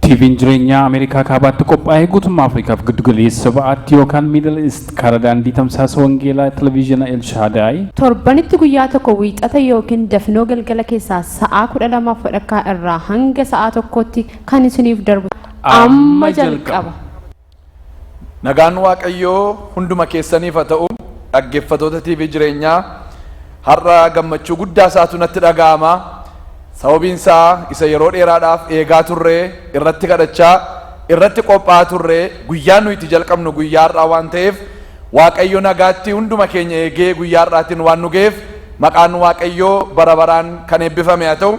TV'n jireenyaa Ameerikaa kaabaatti qophaa'ee guutummaa Afrikaaf giddugaleessa ba'aatti yookaan Middle East karaa daandii tamsaasa wangeelaa televezyiina Elshaadaay. Torbanitti guyyaa tokko wiixata yookiin dafnoo galgala keessaa sa'aa 12:30 irraa hanga sa'aa 1tti kan isiniif darbu amma jalqaba. Nagaan Waaqayyoo hunduma keessaniif haa ta'u. Dhaggeeffatoota TV jireenyaa, har'a gammachuu guddaa isaatu natti dhaga'ama. Sababiin isaa isa yeroo dheeraadhaaf eegaa turre, irratti kadhachaa, irratti qophaa'aa turre, guyyaan nuyi itti jalqabnu guyyaa har'aa waan ta'eef, Waaqayyo nagaatti hunduma keenya eegee guyyaa har'aatiin waan nu ga'eef maqaan Waaqayyoo bara baraan kan eebbifame haa ta'u.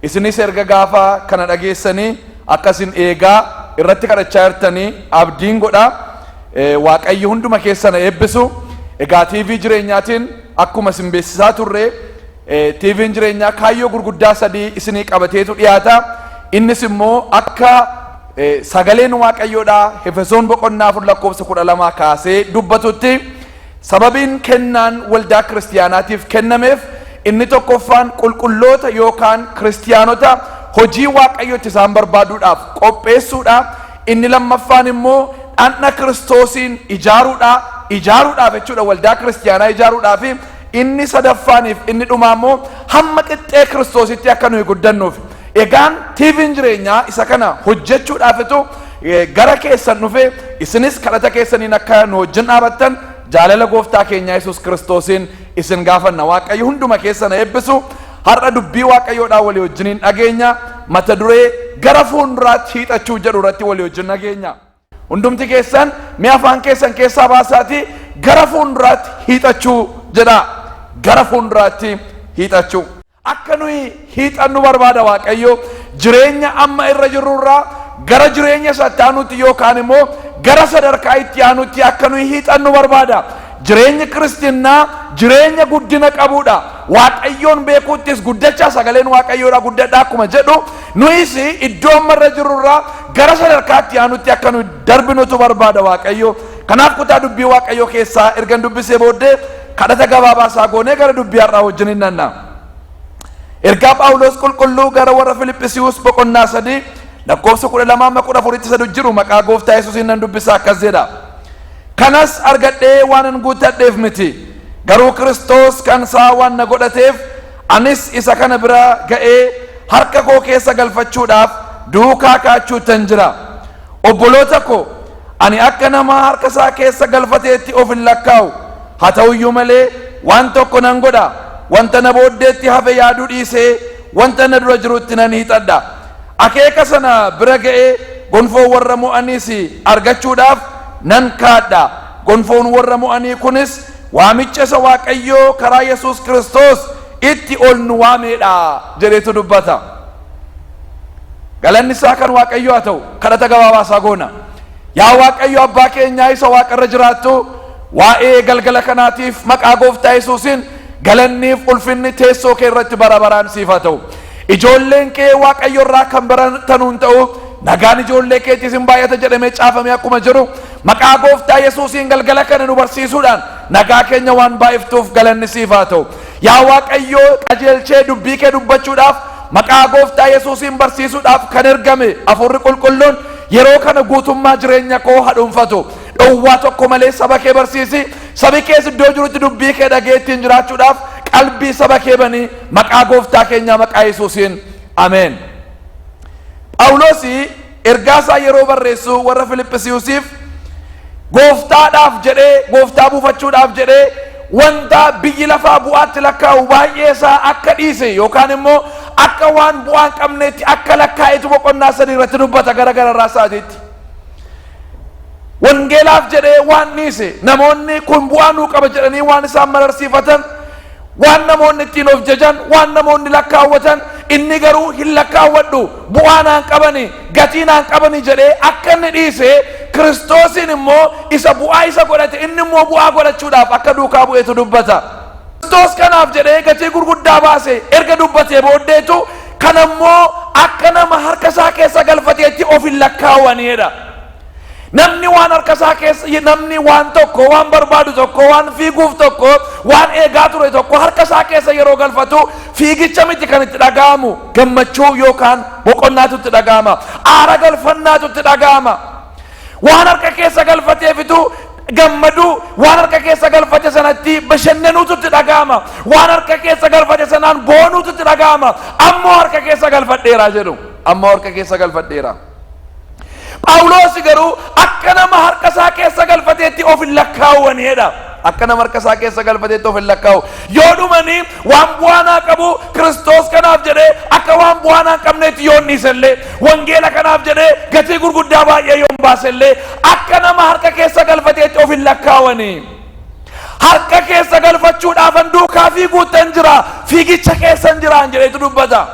Isinis erga gaafa kana dhageessanii akka isin eegaa irratti kadhachaa jirtanii abdiin godha. Waaqayyo hunduma keessan eebbisu. Egaa TV jireenyaatiin akkuma isin beeksisaa turre, TV'n jireenyaa kaayyoo gurguddaa sadii isinii qabateetu dhiyaata. Innis immoo akka sagaleen Waaqayyoodhaa Efesoon boqonnaa 4 lakkoofsa 12 kaasee dubbatutti, sababiin kennaan waldaa kiristiyaanaatiif kennameef inni tokkoffaan qulqulloota yookaan kiristiyaanota hojii Waaqayyotti isaan barbaaduudhaaf qopheessuudha. Inni lammaffaan immoo dhaqna Kiristoosiin ijaaruudha. Ijaaruudhaaf jechuudha, waldaa kiristiyaanaa ijaaruudhaaf. Inni sadaffaaniif inni dhumaa immoo hamma qixxee Kiristoositti akka nuyi guddannuuf. Egaan TV'n jireenyaa isa kana hojjechuudhaafitu gara keessan dhufe. Isinis kadhata keessaniin akka nu wajjin dhaabattan jaalala gooftaa keenyaa Yesuus Kiristoosiin isin gaafanna. Waaqayyo hunduma keessan eebbisu. Har'a dubbii Waaqayyoodhaa walii wajjiniin dhageenya. Mata duree gara fuulduraatti hiixachuu jedhu irratti walii wajjin dhageenya. Hundumti keessan mi'a afaan keessan keessaa baasaatii gara fuulduraatti hiixachuu jedhaa. Gara fuulduraatti hiixachuu. Akka nuyi hiixannu barbaada Waaqayyo. Jireenya amma irra jirrurraa gara jireenya isa itti aanutti yookaan immoo gara sadarkaa itti aanutti akka nuyi hiixannu barbaada. Jireenyi kiristinnaa jireenya guddina qabuudha. Waaqayyoon beekuuttis guddachaa, sagaleen Waaqayyoodha guddadhaa akkuma jedhu, nuyis iddoo amma irra jirrurraa gara sadarkaa itti aanutti akka nuyi darbinutu barbaada Waaqayyo. Kanaaf kutaa dubbii Waaqayyoo keessaa ergan dubbisee booddee kadhata gabaabaa isaa goonee gara dubbii har'aa wajjin hin nanna. Ergaa Phaawulos qulqulluu gara warra Filiphisiiyuus boqonnaa 3 lakkoofsa 12 amma 14tti sadu jiru maqaa gooftaa Yesuusiin nan dubbisa, akkas jedha. Kanas argadhee waanan guuttadheef miti. Garuu Kiristoos kan isaa waan na godhateef, anis isa kana bira ga'ee harka koo keessa galfachuudhaaf duukaa kaachuuttan jira. Obboloota ko, ani akka nama harka isaa keessa galfateetti of hin lakkaa'u. Haa ta'uyyuu malee waan tokko nan godha. Wanta na booddeetti hafe yaaduu dhiisee wanta na dura jirutti nan hiixadha. Akeeka sana bira ga'ee gonfoo warra mo'aniis argachuudhaaf nan kaadha. Gonfoon warra mo'anii kunis waamicha isa Waaqayyoo karaa Yesuus Kiristoos itti ol nu waameedha jedheetu dubbata. Galanni isaa kan Waaqayyoo haa ta'u. Kadhata gabaabaa isaa goona. Yaa Waaqayyo abbaa keenyaa isa waaqarra jiraattu, waa'ee galgala kanaatiif maqaa gooftaa Yesuusiin galanniif ulfinni teessoo kee irratti bara baraan siif haa ta'u. Ijoolleen kee Waaqayyo irraa kan baratanuun ta'u, nagaan ijoollee keetiis hin baay'ata jedhamee caafamee akkuma jiru, maqaa gooftaa Yesuusiin galgala kana nu barsiisuudhaan nagaa keenya waan baay'iftuuf galanni siif haa ta'u. Yaa Waaqayyo, qajeelchee dubbii kee dubbachuudhaaf, maqaa gooftaa Yesuusiin barsiisuudhaaf kan ergame Hafuurri Qulqulluun yeroo kana guutummaa jireenya koo hadhuunfatu. Dhowwaa tokko malee saba kee barsiisi. Sabi kees iddoo jirutti dubbii kee dhagee ittiin jiraachuudhaaf qalbii saba kee banii, maqaa gooftaa keenyaa maqaa Yesuusiin. Ameen. Phaawulos ergaa isaa yeroo barreessu warra Filiphisiiyusiif, gooftaadhaaf jedhee, gooftaa buufachuudhaaf jedhee wanta biyyi lafaa bu'aatti lakkaa'u baay'ee isaa akka dhiise yookaan immoo akka waan bu'aa hin qabneetti akka lakkaa'etu boqonnaa 3 irratti dubbata gara gararraa isaatiitti. Wangeelaaf jedhee waan dhiise, namoonni kun bu'aa nuu qaba jedhanii waan isaan mararsiifatan, waan namoonni ittiin of jajan, waan namoonni lakkaawwatan, inni garuu hin lakkaawwadhu, bu'aa naan qabani, gatii naan qabani jedhee akka inni dhiise, Kiristoosiin immoo isa bu'aa isa godhate inni immoo bu'aa godhachuudhaaf akka duukaa bu'etu dubbata. Kiristoos kanaaf jedhee gatii gurguddaa baase erga dubbatee booddeetu, kana immoo akka nama harka isaa keessa galfateetti of hin lakkaawaniidha. Namni waan harka isaa keessa, namni waan tokko, waan barbaadu tokko, waan fiiguuf tokko, waan eegaa ture tokko harka isaa keessa yeroo galfatu, fiigicha miti kan itti dhaga'amu, gammachuu yookaan boqonnaatu itti dhaga'ama, aara galfannaatu itti dhaga'ama. Waan harka keessa galfateefitu gammaduu, waan harka keessa galfate sanatti bashannanuutu itti dhaga'ama, waan harka keessa galfate sanaan boonuutu itti dhaga'ama. Ammoo harka keessa galfadheeraa jedhu, ammoo harka keessa galfadheera. Phaawulos garuu akka nama harka isaa keessa galfateetti of hin lakkaawwanidha. Akka nama harka isaa keessa galfateetti of hin lakkaa'u. Yoo dhumanii waan bu'aanaa qabu Kiristoos kanaaf jedhee akka waan bu'aanaa hin qabneetti yoo dhiisellee, wangeela kanaaf jedhee gatii gurguddaa baay'ee yoon baasellee, akka nama harka keessa galfateetti of hin lakkaawwanii. Harka keessa galfachuudhaafan duukaa fiiguuttan jira, fiigicha keessan jiraan jedheetu dubbata.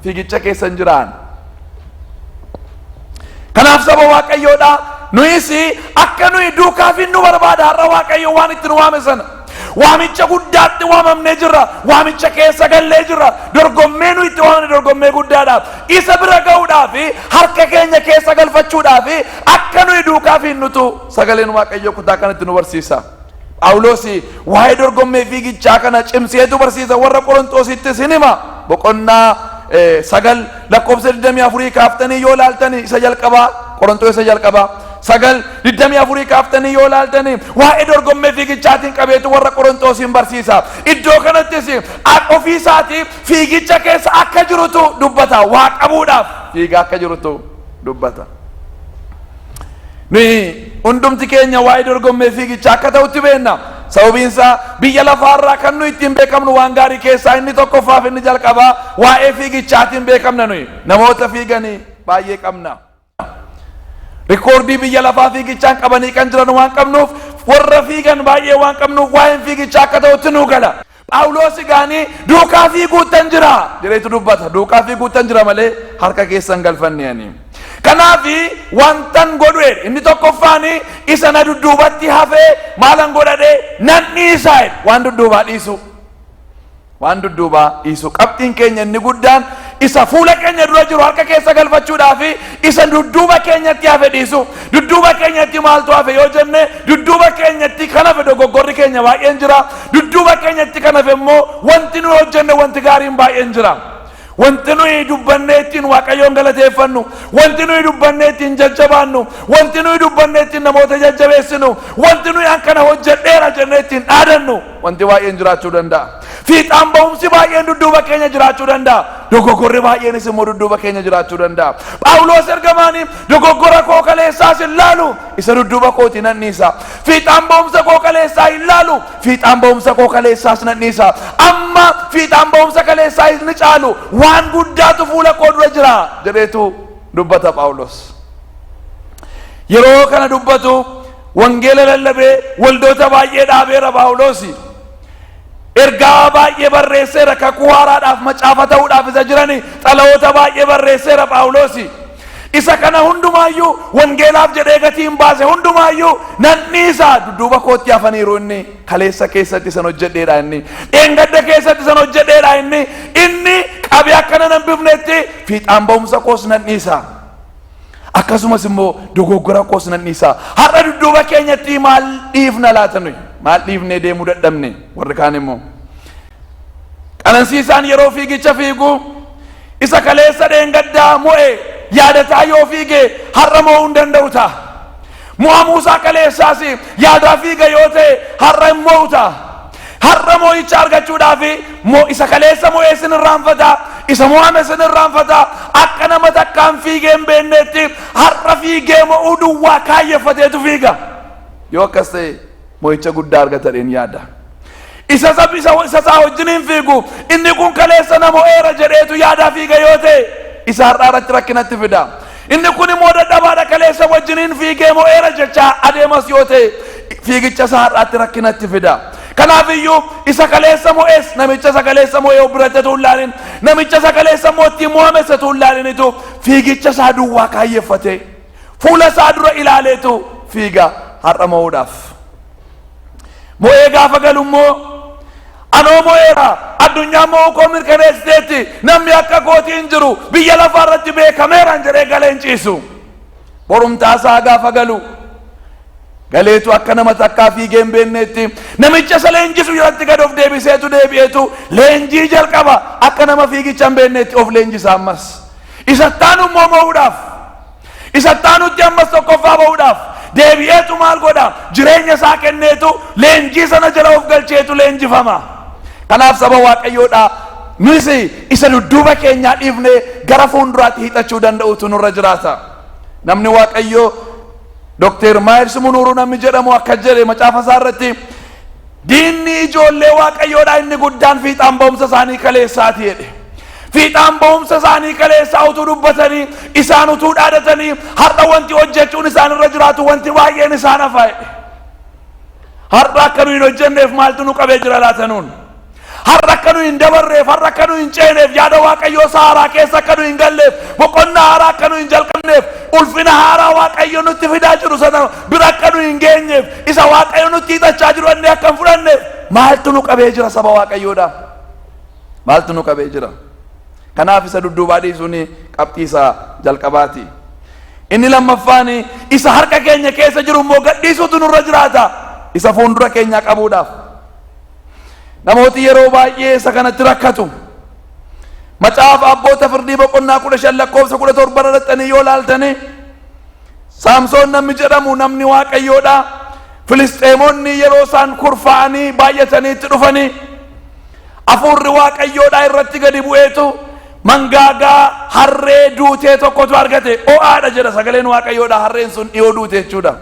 Fiigicha keessan jiraan. Kanaaf saba Waaqayyoodha. Nuyis akka nuyi duukaa fiinnu barbaada har'a Waaqayyo waan itti nu waame sana. Waamicha guddaatti waamamnee jirra. Waamicha keessa gallee jirra. Dorgommee nu itti waamne dorgommee guddaadha. Isa bira ga'uudhaaf, harka keenya keessa galfachuudhaaf akka nuyi duukaa fiinnutu sagaleen Waaqayyoo kutaa kanatti nu barsiisa. Phaawulos waa'ee dorgommee fiigichaa kana cimseetu barsiisa, warra Qorontosittis hin hima. Boqonnaa 9 lakkoofsa 24 kaaftanii yoo laaltanii, isa jalqabaa, Qorontos isa jalqabaa 9:24 kaaftanii yoo laaltanii, waa'ee dorgommee fiigichaatiin qabeetu warra Qorontosiin barsiisa. Iddoo kanattis ofii isaatii fiigicha keessa akka jirutu dubbata. Waa qabuudhaaf fiigaa akka jirutu dubbata. Nuyi hundumti keenya waa'ee dorgommee fiigichaa akka ta'utti beekna. Sababiin isaa biyya lafaarraa kan nuyi ittiin beekamnu waan gaarii keessaa inni tokkoffaaf inni jalqabaa waa'ee fiigichaatiin beekamna nuyi. Namoota fiiganii baay'ee qabna. Rikoordii biyya lafaa fiigichaan qabanii kan jiran waan qabnuuf, warra fiigan baay'ee waan qabnuuf, waa'een fiigichaa akka ta'utti nuu gala. Phaawulos gaanii duukaa fiiguuttan jira jedheetu dubbata. Duukaa fiiguuttan jira malee harka keessan galfanne ani. Kanaaf wantan godhu inni tokkoffaan isa na dudduubatti hafee maalan godhadhee nan dhiisaa, waan dudduubaa dhiisu. Waan dudduubaa dhiisu. Qabxiin keenya inni guddaan isa fuula keenya dura jiru harka keessa galfachuudhaaf isa dudduuba keenyatti hafe dhiisu. Dudduuba keenyatti maaltu hafe yoo jenne, dudduuba keenyatti kan hafe dogoggorri keenya baay'een jira. Dudduuba keenyatti kan hafe immoo wanti nuyi hojjenne, wanti gaariin baay'een jira. Wanti nuyi dubbannee ittiin Waaqayyoon galateeffannu, wanti nuyi dubbannee ittiin jajjabaannu, wanti nuyi dubbannee ittiin namoota jajjabeessinu, wanti nuyi akkana hojjedheera jennee ittiin dhaadannu wanti baay'een jiraachuu danda'a. Fiixaan ba'umsi baay'een dudduuba keenya jiraachuu danda'a. Dogoggorri baay'eenis immoo dudduuba keenya jiraachuu danda'a. Phaawulos ergamaanii dogoggora koo kaleessaas hin laalu, isa dudduuba kooti nan dhiisa. Fiixaan ba'umsa koo kaleessaa hin laalu, fiixaan ba'umsa koo kaleessaas nan dhiisa. Amma fiixaan ba'umsa kaleessaa hin caalu waan guddaatu fuula koo dura jira jedheetu dubbata Phaawulos. Yeroo kana dubbatu wangeela lallabee waldoota baay'ee dhaabeera Phaawulosi. Ergaa baay'ee barreesseera, kakuu haaraadhaaf macaafa ta'uudhaaf isa jirani xalayoota baay'ee barreesseera Phaawulosi. Isa kana hundumaayyuu wangeelaaf jedhee gatiin baase hundumaayyuu nan dhiisa, dudduuba kootti hafaniiru. Inni kaleessa keessatti san hojjedheedha, inni dheengadda keessatti san hojjedheedha, inni qabee akkana nan bifnetti fiixaan ba'umsa koos nan dhiisa. Akkasumas immoo dogoggora koos nan dhiisa. Har'a dudduuba keenyatti maal dhiifna laata nuyi? Maal dhiifnee deemuu dadhabne warri kaan immoo? Qanansiisaan yeroo fiigicha fiigu isa kaleessa dheengaddaa mo'e yaadataa yoo fiige har'a mo'uu hin danda'u ta'a. Mo'amuusaa kaleessaas yaadaa fiiga yoo ta'e har'a hin mo'u ta'a. Har'a mo'icha argachuudhaaf isa kaleessa mo'ee sin irraanfata, isa mo'ame sin irraanfata. Akka nama takkaan fiigee hin beekneetti har'a fiigee mo'uu duwwaa kaayyeffateetu fiiga. Yoo akkas ta'e mo'icha guddaa argatadheen yaada. Isa isaa wajjin hin fiigu, inni kun kaleessa na mo'eera jedheetu yaadaa fiiga yoo ta'e, isa har'aa irratti rakkinatti fida. Inni kun immoo dadhabaadha, kaleessa wajjin hin fiigee mo'eera jechaa adeemas yoo ta'e, fiigicha isaa har'aatti rakkinatti fida. Kanaaf iyyuu isa kaleessa mo'es, namicha isa kaleessa mo'ee of biratti utuu hin laalin, namicha isa kaleessa immoo ittiin mo'ames utuu hin laalinitu fiigicha isaa duwwaa kaayyeeffate fuula isaa dura ilaaleetu fiiga har'a mo'uudhaaf. Mo'ee gaafa galu immoo, anoo mo'eera, addunyaan mo'uu koo mirkaneessiteetti, namni akka kootii hin jiru, biyya lafaa irratti beekameeraan jedhee galee hin ciisu. Borumtaa isaa gaafa galu Galeetu akka nama takkaa fiigee hin beeknetti namicha isa leenjisu jalatti gad of deebiseetu deebi'eetu leenjii jalqaba. Akka nama fiigicha hin beeknetti of leenjisa ammas. Isattaan immoo mo'uudhaaf, isattaanutti ammas tokkoffaa ba'uudhaaf deebi'eetu maal godha? Jireenya isaa kenneetu leenjii sana jala of galcheetu leenjifama. Kanaaf saba Waaqayyoodha, nus isa dudduuba keenyaa dhiifnee gara fuulduraatti hiixachuu danda'utu nurra jiraata. Namni Waaqayyoo Dr. Myles Munroe namni jedhamu akka jedhe macaafa isaa irratti, "Diinni ijoollee Waaqayyoodha inni guddaan fiixaan ba'umsa isaanii kaleessaati," jedhe. Fiixaan ba'umsa isaanii kaleessaa utuu dubbatanii, isaan utuu dhaadatanii, har'a wanti hojjechuun isaan irra jiraatu wanti baay'een isaan hafa jedhe. Har'a akka nu hin hojjenneef maaltu nu qabee jira laata nuun? Har'a akka nu hin dabarreef, har'a akka nu hin ceeneef, yaada Waaqayyoo isa haaraa keessa akka nu hin galleef, boqonnaa haaraa akka nu hin jalqabneef, ulfina haaraa Waaqayyo nutti fidaa jiru sana bira akka nu hin geenyeef, isa Waaqayyo nutti hiixachaa jiru inni akka hin fudhanneef maaltu nu qabee jira, saba Waaqayyoodha? Maaltu nu qabee jira? Kanaaf isa dudduubaa dhiisuun qabxii isaa jalqabaati. Inni lammaffaan, isa harka keenya keessa jiru immoo gadhiisuutu nurra jiraata isa fuuldura keenyaa qabuudhaaf. Namooti yeroo baay'ee isa kanatti rakkatu. Macaafa Abboota Firdii boqonnaa 15 lakkoofsa 17 irra yoo laaltanii, Saamsoon namni jedhamu namni Waaqayyoodha. Filisxeemonni yeroo isaan kurfaa'anii baay'atanii itti dhufanii, hafuurri Waaqayyoodha irratti gadi bu'eetu mangaagaa harree duutee tokkotu argate. O'aadha jedha sagaleen Waaqayyoodha. Harreen sun dhiyoo duute jechuudha.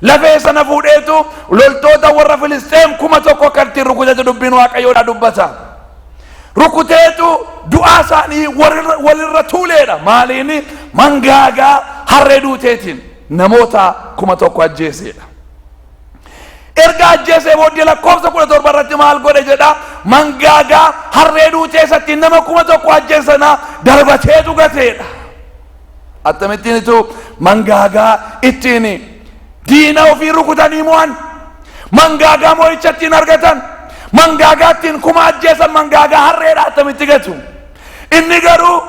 Lafee sana fuudheetu loltoota warra Filisxeem 1000 akka ittiin rukutete dubbiin Waaqayyoodha dubbata. Rukuteetu du'aa isaanii walirra tuuleedha. Maaliin? Mangaagaa harree duuteetiin namoota 1000 ajjeeseedha. Erga ajjeesee booddee lakkoofsa 17 irratti maal godhe jedha? Mangaagaa harree duutee isatti nama 1000 ajjeesana darbateetu gateedha. Akkamittiin itu mangaagaa ittiin diina ofii rukutanii mo'an, mangaagaa mo'icha ittiin argatan, mangaagaa ittiin kuma ajjeesan, mangaagaa harreedha attamitti gatu? Inni garuu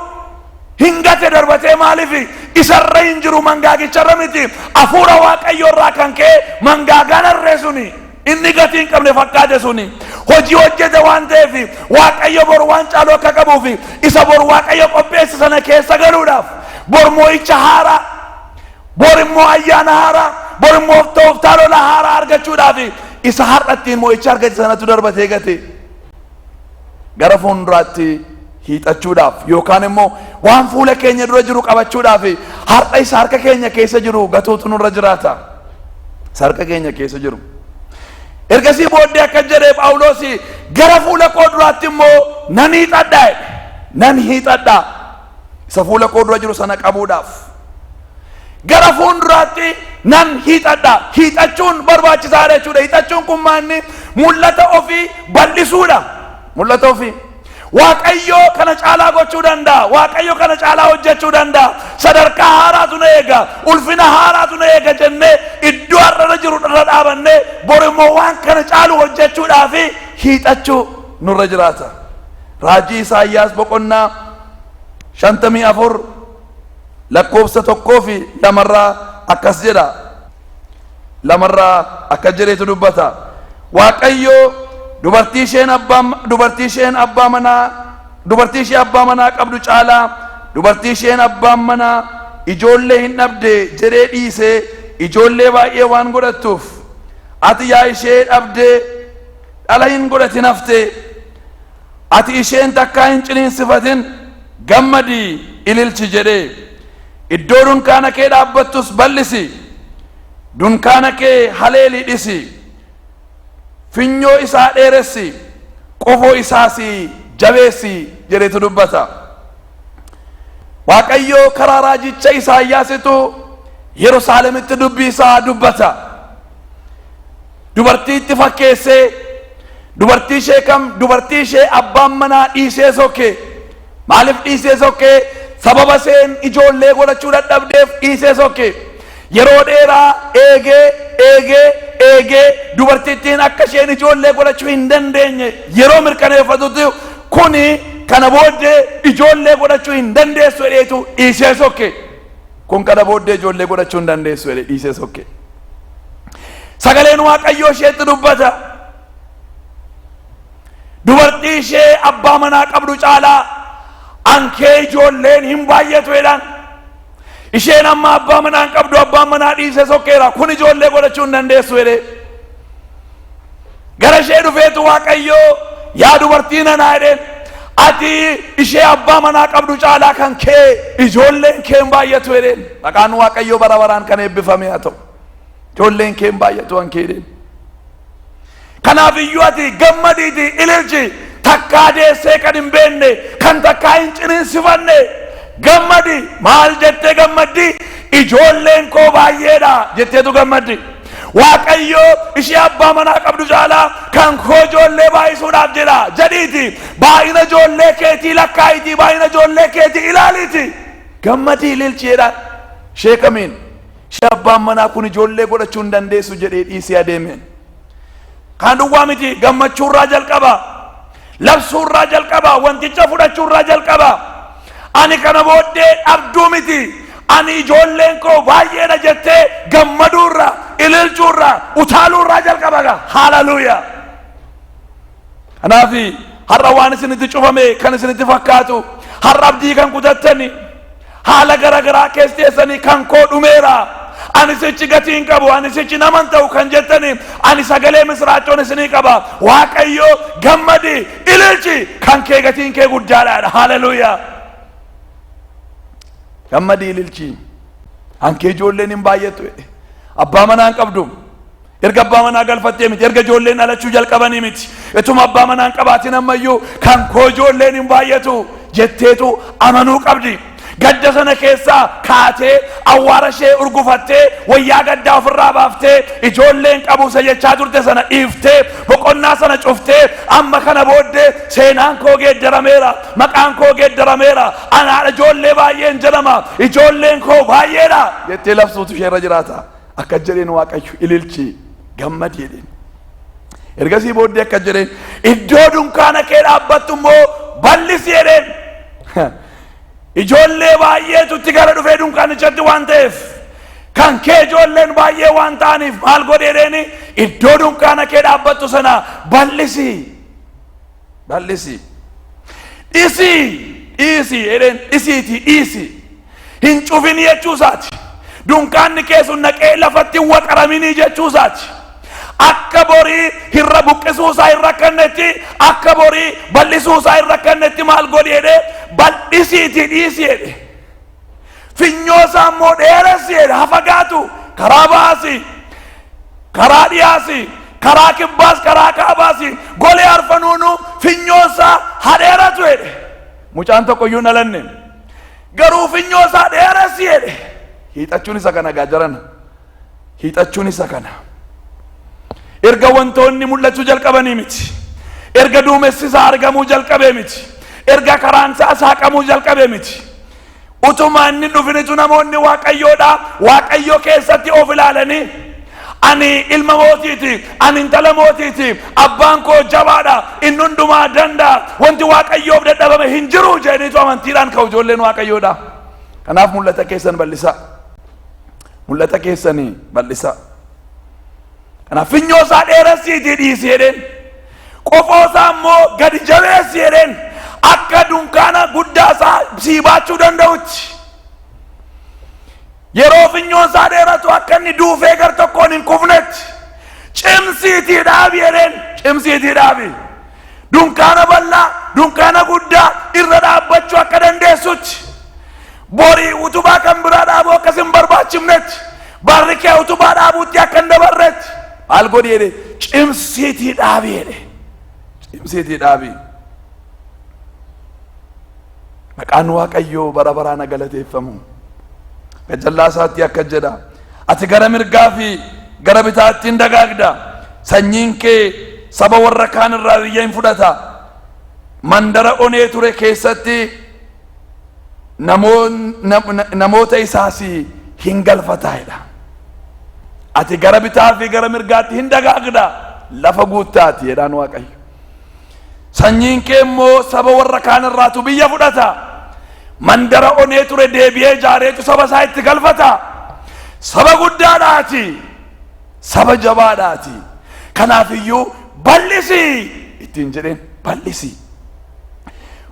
hin gate darbatee. Maaliif? Isarra hin jiru, mangaagicharra miti. Hafuura Waaqayyoo irraa kan ka'e mangaagaan harree suni inni gatii hin qabne fakkaate suni hojii hojjete waan ta'eef, Waaqayyo bor waan caalu akka qabuuf, isa bor Waaqayyo qopheesse sana keessa galuudhaaf, bor mo'icha haaraa, bor immoo ayyaana haaraa, bor immoo tooftaa lola haaraa argachuudhaaf isa har'a ittiin mo'icha argate sanatu darbatee gate. Gara fuulduraatti hiixachuudhaaf yookaan immoo waan fuula keenya dura jiru qabachuudhaaf har'a isa harka keenya keessa jiru gatuutu nurra jiraata. Isa harka keenya keessa jiru. Ergasii booddee akka jedhee Phaawulos, "Gara fuula koo duraatti immoo nan hiixadha," jedhe. Nan hiixadha isa fuula koo dura jiru sana qabuudhaaf. Gara fuulduraatti nan hiixadha. Hiixachuun barbaachisaadha jechuudha. Hiixachuun kun maanni? Mul'ata ofii bal'isuudha. Mul'ata ofii. Waaqayyo kana caalaa gochuu danda'a. Waaqayyo kana caalaa hojjechuu danda'a. Sadarkaa haaraatu na eega. Ulfina haaraatu na eega jennee iddoo har'arra jiru irra dhaabannee bor immoo waan kana caalu hojjechuudhaaf hiixachuu nurra jiraata. Raajii Isaayyaas boqonnaa 54 lakkoofsa 1 fi 2rraa akkas jedha. 2rraa akkas jedheetu dubbata. Waaqayyo dubartii ishee abbaa manaa qabdu caalaa dubartii isheen abbaan manaa ijoollee hin dhabde jedhee dhiisee ijoollee baay'ee waan godhattuuf, ati yaa ishee dhabdee dhala hin godhatin hafte, ati isheen takkaa hin ciniinsifatin, gammadii ililchi jedhee. Iddoo dunkaana kee dhaabbattus bal'isi, dunkaana kee haleelii dhisi, finyoo isaa dheeressi, qofoo isaas jabeessi jedhetu dubbata. Waaqayyo karaa raajicha Isaayyaasitu Yerusaalemitti dubbii isaa dubbata. Dubartiitti fakkeessee, dubartii ishee kam? Dubartii ishee abbaan manaa dhiisee sokke. Maaliif dhiisee sokke? Sababa isheen ijoollee godhachuu dadhabdeef dhiisee sokke. Yeroo dheeraa eegee eegee eegee dubartittiin akka isheen ijoollee godhachuu hin dandeenye yeroo mirkaneeffatutti, kuni kana booddee ijoollee godhachuu hin dandeessu jedheetu dhiisee sokke. Kun kana booddee ijoollee godhachuu hin dandeessu jedhee dhiisee sokke. Sagaleen Waaqayyoo isheetti dubbata. Dubartii ishee abbaa manaa qabdu caalaa ankee ijoolleen hin baay'atu jedhaan. Isheen amma abbaa manaa hin qabdu, abbaan manaa dhiisee sokkeera, kun ijoollee godhachuu hin dandeessu jedhee. Gara ishee dhufeetu Waaqayyoo, "Yaa dubartii nanaa," jedheen, "ati ishee abbaa manaa qabdu caalaa kan kee ijoolleen kee hin baay'atu," jedheen. Maqaan Waaqayyoo bara baraan kan eebbifame haa ta'u. Ijoolleen kee hin baay'atu kan kee jedheen. Kanaaf iyyuu ati gammadiiti ililchi. Takkaa deessee kan hin beekne, kan takkaa hin ciniinsifanne, gammadi. Maal jettee gammaddi? "Ijoolleen koo baay'eedha," jetteetu gammaddi. Waaqayyo ishee abbaa manaa qabdu caalaa kan koo ijoollee baay'isuudhaaf jedha jedhiiti, baay'ina ijoollee keetii lakkaa'itii, baay'ina ijoollee keetii ilaaliiti gammadii ililchi jedhaan. Ishee kamiin? Ishee abbaan manaa kun ijoollee godhachuu hin dandeessu jedhee dhiisee adeemeen. Kan duwwaa miti, gammachuurraa jalqaba, labsuurraa jalqaba, wanticha fudhachuurraa jalqaba. "Ani kana booddee dhabduu miti, ani ijoolleen koo baay'eedha," jettee gammaduurra, ililchuurra, utaaluurraa jalqaba gaa. Haleluuyaa! Kanaaf har'a waan isinitti cufame kan isinitti fakkaatu, har'a abdii kan kutattani, haala gara garaa keessa teessanii, "Kan koo dhumeera, ani sichi gatii hin qabu, ani sichi naman ta'u," kan jettani, ani sagalee misiraachoon isinii qaba. Waaqayyo, "Gammadi, ililchi, kan kee gatiin kee guddaadha." Haleluuyaa! "Gammadi, ililchi, kan kee ijoolleen hin baay'atu," jedhe. Abbaa manaa hin qabdu, erga abbaa manaa galfattee miti, erga ijoolleen dhalachuu jalqabanii miti. Ituma abbaa manaa hin qabaatin ammayyuu "Kan koo ijoolleen hin baay'atu," jetteetu amanuu qabdi. Gadda sana keessaa kaatee, awwaara ishee urgufattee, wayyaa gaddaa ofirraa baaftee, ijoolleen qabuusa jechaa turte sana dhiiftee, boqonnaa sana cuftee, "Amma kana booddee seenaan koo geeddarameera, maqaan koo geeddarameera, anaadha ijoollee baay'een jedhama, ijoolleen koo baay'eedha," jettee labsuutu isheerra jiraata. Akka jedheen Waaqayyo, "Ililchi, gammadi," jedheen. Ergasii booddee akka jedheen, "Iddoo dunkaana kee dhaabbattu immoo bal'isi," jedheen. Ijoollee baay'eetu itti gara dhufee dunkaanichatti waan ta'eef, kan kee ijoolleen baay'ee waan ta'aniif, maal godhe jedheeni? "Iddoo dunkaana kee dhaabbattu sana bal'isi, bal'isi, dhisii, dhiisi," jedheen. "Dhisiitii dhiisi, hin cufin," jechuusaati. Dunkaanni kee sun naqee lafatti hin waqaraminii jechuusaati. Akka borii hirra buqqisuusaa hin rakkannetti, akka borii bal'isuusaa hin rakkannetti, maal godhi jedhee? "Bal'isiitii dhiisi," jedhe. "Finyoo isaa immoo dheeressi," jedhe. Hafagaatu karaa baasi, karaa dhiyaasi, karaa kibbaas, karaa kaabaasi, golee arfanuunu finyoo isaa hadheeratu jedhe. Mucaan tokko iyyuu hin dhalanne, garuu "Finyoo isaa dheeressi," jedhe. Hiixachuun isa kana gaa jarana, hiixachuun isa kana. Erga wantoonni mul'achuu jalqabanii miti, erga duumessi isaa argamuu jalqabee miti, erga karaan isaa saaqamuu jalqabee miti. Utuma inni dhufinitu namoonni Waaqayyoodha Waaqayyo keessatti of ilaalanii, "Ani ilma mootiiti, ani intala mootiiti, abbaan koo jabaadha, inni hundumaa danda'a, wanti Waaqayyoof dadhabame hin jiru," jedhaniitu amantiidhaan ka'u ijoolleen Waaqayyoodha. Kanaaf mul'ata keessan bal'isaa, mul'ata keessanii bal'isaa. Kanaaf "Finyoo isaa dheeressiitii dhiisi," jedheen. "Qofoo isaa immoo gadi jabeessi," jedheen, akka dunkaana guddaa isaa sii baachuu danda'utti. Yeroo finyoon isaa dheeratu akka inni duufee gar tokkoon hin kufnetti "Cimsiitii dhaabi," jedheen. Cimsiitii dhaabi, dunkaana bal'aa, dunkaana guddaa irra dhaabbachuu akka dandeessutti, borii utubaa kan biraa dhaabuu akkas hin barbaachifnetti, barri kee utubaa dhaabuutti akka hin dabarretti, maal godhi jedhe? "Cimsiitii dhaabi," jedhe. Cimsiitii dhaabi. Maqaan Waaqayyoo bara baraan galateeffamu. Gajjallaa isaatti akka jedha, "Ati gara mirgaa fi gara bitaatti hin dagaagda, sanyiin kee saba warra kaan irraa biyya hin fudhata, mandara onee ture keessatti namoota isaas hin galfataa," jedha. Ati gara bitaa fi gara mirgaatti hin dagaagda, lafa guuttaati jedhaan Waaqayyo. Sanyiin kee immoo saba warra kaan irraatu biyya fudhata, mandara onee ture deebi'ee ijaareetu saba isaa itti galfata. Saba guddaadhaati. Saba jabaadhaati. Kanaaf iyyuu bal'isi ittiin jedheen, bal'isi.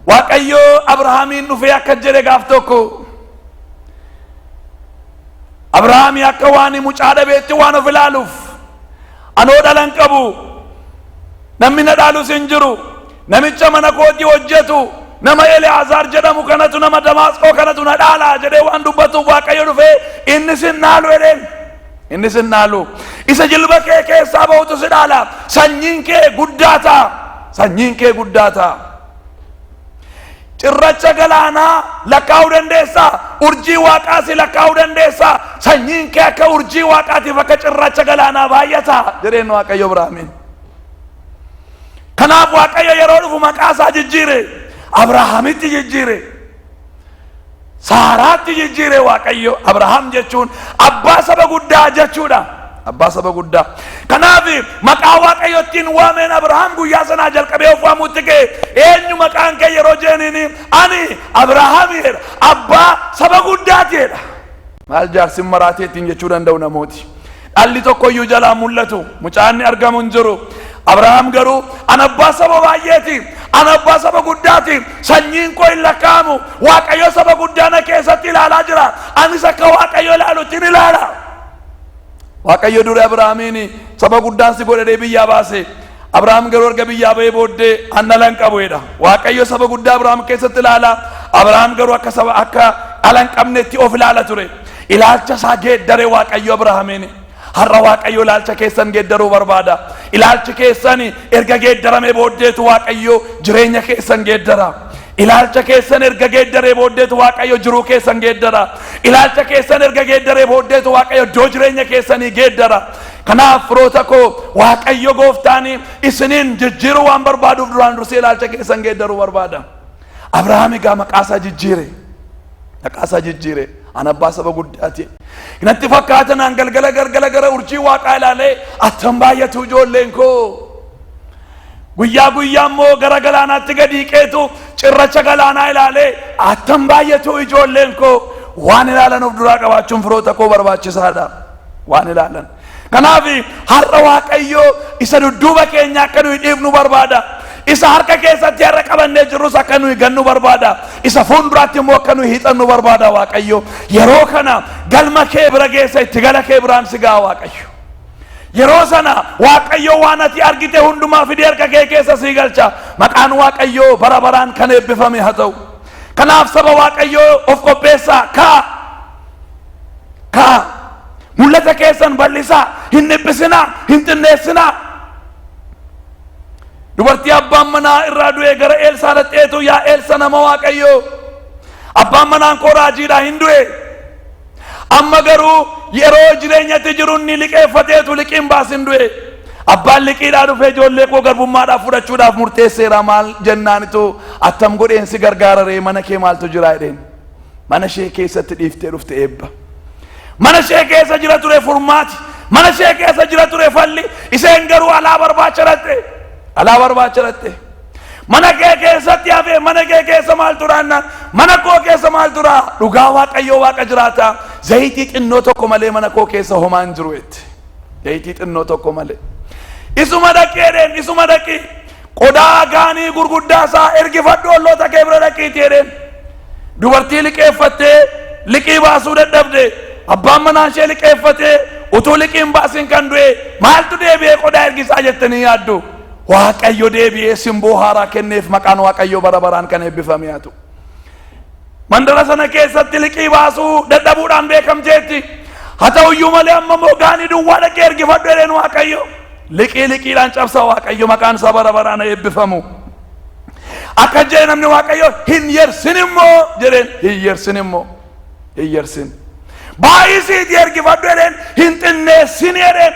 Waaqayyo Abrahaamiin dhufee akka jedhe gaaf tokko, Abrahaamii akka waan mucaa dhabeetti waan of ilaaluuf, "Anoo dhalan qabu, namni na dhaalus hin jiru, namicha mana kootii hojjetu, nama Eli'aazaar jedhamu kanatu, nama Damaasqoo kanatu na dhaalaa" jedhee waan dubbatuuf, Waaqayyo dhufee, "Inni sin dhaalu" jedheen. "Inni sin dhaalu, isa jilba kee keessaa bahutu si dhaala. Sanyiin kee guddaa ta'a, sanyiin kee guddaa ta'a. Cirracha galaanaa lakkaa'uu dandeessaa? Urjii waaqaas lakkaa'uu dandeessaa? Sanyiin kee akka urjii waaqaatiif akka cirracha galaanaa baay'ata" jedheen Waaqayyo Abrahaamiin. Kanaaf Waaqayyo yeroo dhufu maqaa isaa jijjiire, Abrahaamitti jijjiire, Saaraatti jijjiire Waaqayyo. Abrahaam jechuun abbaa saba guddaa jechuudha, abbaa saba guddaa. Kanaaf maqaa Waaqayyo ittiin waameen Abrahaam guyyaa sanaa jalqabee of waamuutti ka'e. "Eenyu maqaan kee?" yeroo jeeniin, "Ani Abrahaam" jedha, "Abbaa saba guddaati" jedha. Maal jaarsin maraatee ittiin jechuu danda'u namooti? Dhalli tokko iyyuu jalaa mul'atu, mucaan argamu hin jiru. Abrahaam garuu, "An abbaa saba baay'eeti, an abbaa saba guddaati, sanyiin koo hin lakkaa'amu. Waaqayyo saba guddaa na keessatti ilaalaa jira, anis akka Waaqayyo ilaalutti ni ilaala." Waaqayyo dure Abrahaamiin "Saba guddaan si godhadhee" biyyaa baase. Abrahaam garuu erga biyyaa ba'ee booddee, "An dhala hin qabu" jedha. Waaqayyo saba guddaa Abrahaam keessatti ilaala. Abrahaam garuu akka saba akka dhala hin qabnetti of ilaala ture. Ilaalcha isaa geeddare Waaqayyo Abrahaamiin. Har'a Waaqayyo ilaalcha keessan geeddaruu barbaada. Ilaalchi keessan erga geeddarame booddeetu Waaqayyo jireenya keessan geeddara. Ilaalcha keessan erga geeddaree booddeetu Waaqayyo jiruu keessan geeddara. Ilaalcha keessan erga geeddaree booddeetu Waaqayyo iddoo jireenya keessanii geeddara. Kanaaf firoota koo, Waaqayyo gooftaan isiniin jijjiiruu waan barbaaduuf duraan dursee ilaalcha keessan geeddaruu barbaada. Abrahaam egaa maqaa isaa jijjiire. Maqaa isaa jijjiire. "An abbaa saba guddaati. Natti fakkaata naan galgala galgala gara urjii waaqaa ilaalee, attam baay'atu ijoolleen koo. Guyyaa guyyaa immoo gara galaanaatti gadi hiiqeetu cirracha galaanaa ilaalee, attam baay'atu ijoolleen koo." Waan ilaalan of duraa qabaachuun, firoota koo, barbaachisaadha. Waan ilaalan. Kanaaf har'a Waaqayyo isa dudduuba keenya akka nuyi dhiifnu barbaada. Isa harka keessatti har'a qabannee jirrus akka nuyi gannu barbaada. Isa fuulduraatti immoo akka nuyi hiixannu barbaada Waaqayyo. Yeroo kana galma kee bira geessa, itti gala kee biraan si ga'a Waaqayyo. Yeroo sana Waaqayyo waan ati argite hundumaa fidee harka kee keessa sii galcha. Maqaan Waaqayyoo bara baraan kan eebbifame haa ta'u. Kanaaf saba Waaqayyoo, of qopheessaa, kaa kaa. Mul'ata keessan bal'isaa, hin dhiphisinaa, hin xinneessinaa. Dubartii abbaan manaa irraa du'e gara Eelsaa dhaqxeetu, "Yaa Eelsa, nama Waaqayyoo, abbaan manaan koo raajiidhaa hin du'e. Amma garuu yeroo jireenyatti jiru inni liqeeffateetu liqiin baasin du'e. Abbaan liqiidhaa dhufee ijoollee koo garbummaadhaaf fudhachuudhaaf murteesseera" maal jennaanitu, "Attam godheen si gargaararee? Mana kee maaltu jira?" jedheen. Mana ishee keessatti dhiiftee dhufte eebba. Mana ishee keessa jira ture furmaati. Mana ishee keessa jira ture falli. Isheen garuu alaa barbaacha dhaqxe. Alaa barbaacha dhaqxe. Mana kee keessatti hafe, mana kee keessa maal turaannaan, "Mana koo keessa maal tura? Dhugaa Waaqayyoo Waaqa jiraata, zayitii xinnoo tokko malee mana koo keessa homaa hin jiru" jette. Zayitii xinnoo tokko malee. "Isuma dhaqi" jedheen. "Isuma dhaqi, qodaa gaanii gurguddaa isaa ergifadhu, olloota kee bira dhaqiiti" jedheen. Dubartii liqeeffattee liqii baasuu dadhabde, abbaan manaa ishee liqeeffatee utuu liqiin baasiin kan du'e, maaltu deebi'ee qodaa ergisaa jettanii yaaddu? Waaqayyo deebi'ee simboo haaraa kenneef. Maqaan Waaqayyo bara baraan kan eebbifame haa ta'u. Mandara sana keessatti liqii baasuu dadhabuudhaan beekamteetti. Haa ta'uyyuu malee amma immoo "Gaanii duwwaa dhaqee ergifadhu" jedheen Waaqayyo. Liqii liqiidhaan cabsa Waaqayyo, maqaan isaa bara baraan eebbifamu. Akka jedhe namni Waaqayyo, "Hin yersin immoo" jedheen, "Hin yersin immoo, hin yersin. Baay'isiitii ergifadhu" jedheen, "Hin xinneessin" jedheen.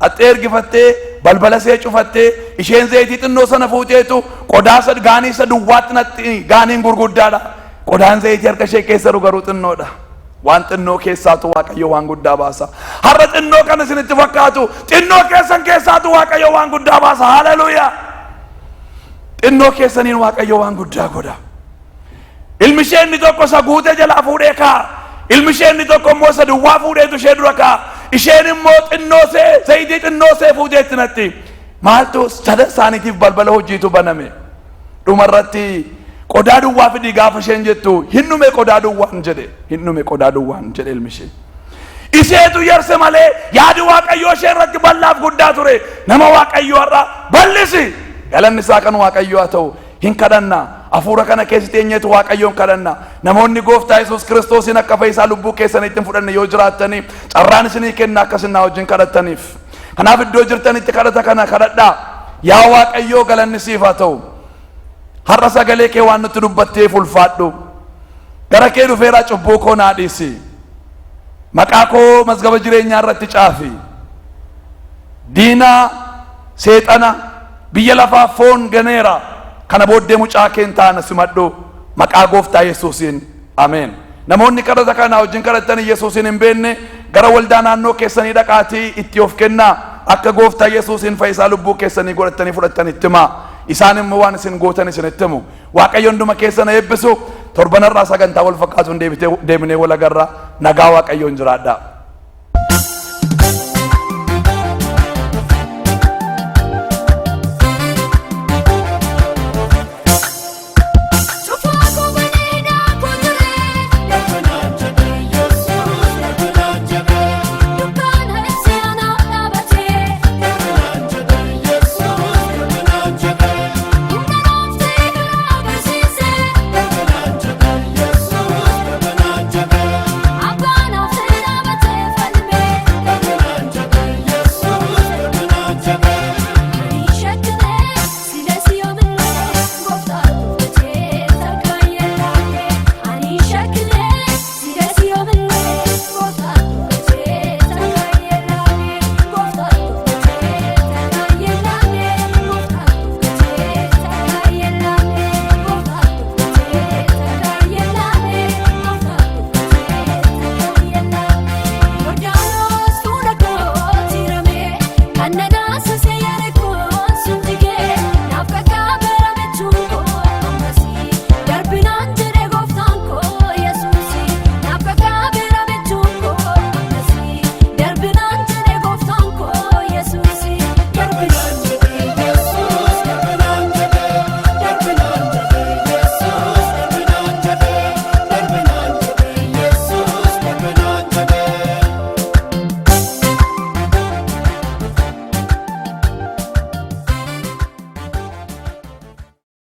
Haxxee ergifattee, balbala ishee cufattee, isheen zayitii xinnoo sana fuuteetu qodaa isa gaanii isa duwwaatti natti. Gaaniin gurguddaadha. Qodaan zayitii harka ishee keessa jiru garuu xinnoodha. Waan xinnoo keessaatu Waaqayyo waan guddaa baasa. Har'a xinnoo kan isinitti fakkaatu, xinnoo keessan keessaatu Waaqayyo waan guddaa baasa. Haleluuyaa! Xinnoo keessaniin Waaqayyo waan guddaa godha. Ilmi ishee inni tokko isa guutee jalaa fuudhee kaa'a. Ilmi ishee inni tokko immoo isa duwwaa fuudheetu ishee dura kaa'a. Isheen immoo xinnoosee zayitii xinnoosee fuuteetti natti. Maaltu sadan isaaniitiif balbala hojiitu baname. Dhumarratti qodaa duwwaa fidii gaafa isheen jettu, "Hin dhume qodaa duwwaan," jedhe. "Hin dhume qodaa duwwaan," jedhe ilmi ishee. Isheetu yarse malee yaadi Waaqayyoo ishee irratti bal'aaf guddaa ture. Nama Waaqayyoo, har'a bal'isi. Galanni isaa kan Waaqayyoo haa ta'u. Hin kadhanna. Hafuura kana keessa teenyeetu Waaqayyoon kadhanna. Namoonni Gooftaa Yesuus Kiristoosiin akka fayyisaa lubbuu keessaniitti hin fudhanne yoo jiraattanii, carraan isinii kenna akka isin naa wajjin kadhattaniif. Kanaaf iddoo jirtanitti kadhata kana kadhadhaa. Yaa Waaqayyoo, galanni siif haa ta'u. Har'a sagalee kee waan nutti dubbatteef ulfaadhu. Gara kee dhufeera, cubbuu koo naa dhiisi. Maqaa koo mazgaba jireenyaa irratti caafi. Diinaa, seexana, biyya lafaa, foon ganeera. Kana booddee mucaa keen taana, simadhu. Maqaa Gooftaa Yesuusiin. Ameen. Namoonni kadhata kana wajjin kadhatanii Yesuusiin hin beekne, gara waldaa naannoo keessanii dhaqaatii itti of kennaa. Akka Gooftaa Yesuusiin fayyisaa lubbuu keessanii godhattanii fudhattan itti himaa. Isaan immoo waan isin gootan isinitti himu. Waaqayyo hunduma keessan eebbisu. Torbanarraa sagantaa wal fakkaatuun deebinee wal agarra. Nagaa Waaqayyoon jiraadhaa.